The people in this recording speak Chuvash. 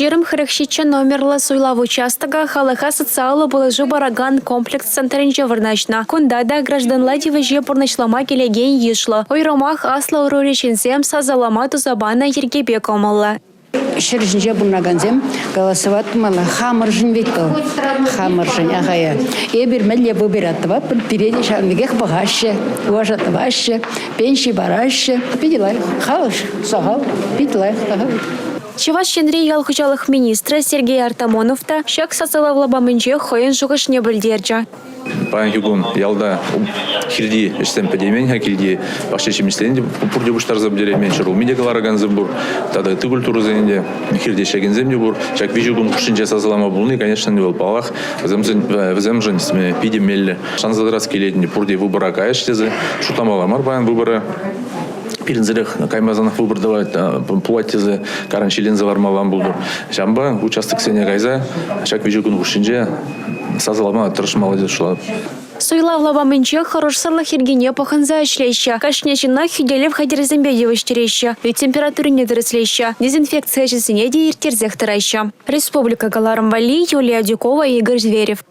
120 47 номерлӗ суйлав участокӗ халӑха социаллӑ пулӑшу паракан комплекс центрӗнче вырнаҫнӑ. Кунта та гражданла тивӗҫе пурнӑҫлама килекен йышлӑ. Уйрӑмах аслӑ ӑрури ҫынсем сасӑлама туса панӑ йӗркепе кӑмӑллӑ. Ҫӗр ҫинче пурӑнакансем голосовать тумалла. Хамӑршӑн вӗт вӑл. Хамӑршӑн, ахая. Эпир мӗнле выбирать тӑватпӑр, пире те ҫавӑн пекех пӑхаҫҫӗ, уважа тӑваҫҫӗ, пенси параҫҫӗ. Питӗ лайӑх. Халӑх сахал, питӗ лайӑх. Чӑваш Енри ял хуҫалӑх министрӗ Сергей Артамонов та ҫак сасӑлав лапамӗнче хӑйӗн шухӑшне пӗлтерчӗ. Паянхи кун ялта хирти ӗҫсем пӗтеймен-ха, килти пахча ҫимӗҫсене те пурте пуҫтарса пӗтереймен, ҫӗрулми те кӑларакансем пур, тата ытти культурӑсене те хирте ӗҫлекенсем те пур. Ҫак виҫӗ кун хушшинче сасӑлама пулни, конечно, вӑл паллах, вӗсемшӗн питӗ меллӗ. Шанса тӑрас килет, пурте выбора кайӗҫ тесе шутламалла мар паян выбора. Пирӗнсӗрех каймасанах выбор тӑвать, пулать тесе каран ҫилленсе лармалла ан пултӑр. Ҫавӑнпа участоксене кайса ҫак виҫӗ кун хушшинче сасӑлама тӑрӑшмалла тесе шутлатӑп. Суйлав лапамӗнче хӑрушсӑрлӑх йӗркине пӑхӑнса ӗҫлеҫҫӗ. Кашни ҫынна хӳтӗлев хатӗрӗсемпе тивӗҫтереҫҫӗ, ӳт температурине тӗрӗслеҫҫӗ, дезинфекци ӗҫӗсене те ирттерсех тӑраҫҫӗ. Республика кӑларӑм валли Юлия Адюкова, Игорь Зверев.